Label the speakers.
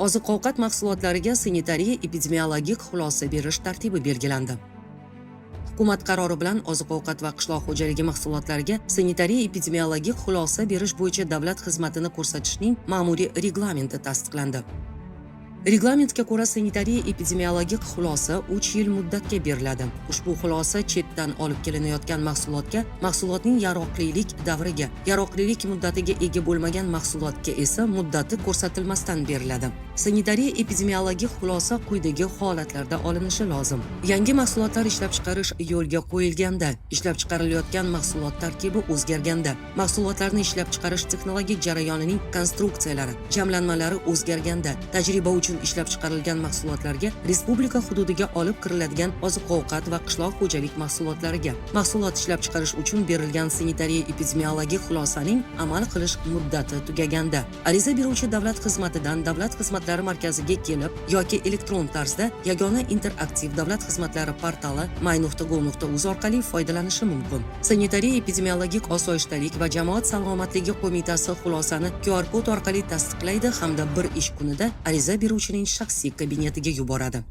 Speaker 1: Oziq-ovqat mahsulotlariga sanitariya epidemiologik xulosa berish tartibi belgilandi. Hukumat qarori bilan oziq-ovqat va qishloq xo'jaligi mahsulotlariga sanitariya epidemiologik xulosa berish bo'yicha davlat xizmatini ko'rsatishning ma'muriy reglamenti tasdiqlandi. Reglamentga ko'ra, sanitariya epidemiologik xulosa 3 yil muddatga beriladi. Ushbu xulosa chetdan olib kelinayotgan mahsulotga mahsulotning yaroqlilik davriga, yaroqlilik muddatiga ega bo'lmagan mahsulotga esa muddati ko'rsatilmasdan beriladi. Sanitariya epidemiologik xulosa quyidagi holatlarda olinishi lozim: yangi mahsulotlar ishlab chiqarish yo'lga qo'yilganda, ishlab chiqarilayotgan mahsulot tarkibi o'zgarganda, mahsulotlarni ishlab chiqarish texnologik jarayonining konstruksiyalari, jamlanmalari o'zgarganda, tajriba uchun ishlab chiqarilgan mahsulotlarga, respublika hududiga olib kiriladigan oziq-ovqat va qishloq xo'jalik mahsulotlariga, mahsulot ishlab chiqarish uchun berilgan sanitariya epidemiologik xulosaning amal qilish muddati tugaganda. Ariza beruvchi davlat xizmatidan davlat xizmatlari markaziga kelib yoki elektron tarzda yagona interaktiv davlat xizmatlari portali my.gov.uz orqali foydalanishi mumkin. Sanitariya epidemiologik osoyishtalik va jamoat salomatligi qo'mitasi xulosani QR kod orqali tasdiqlaydi hamda bir ish kunida ariza beruvchining shaxsiy kabinetiga yuboradi.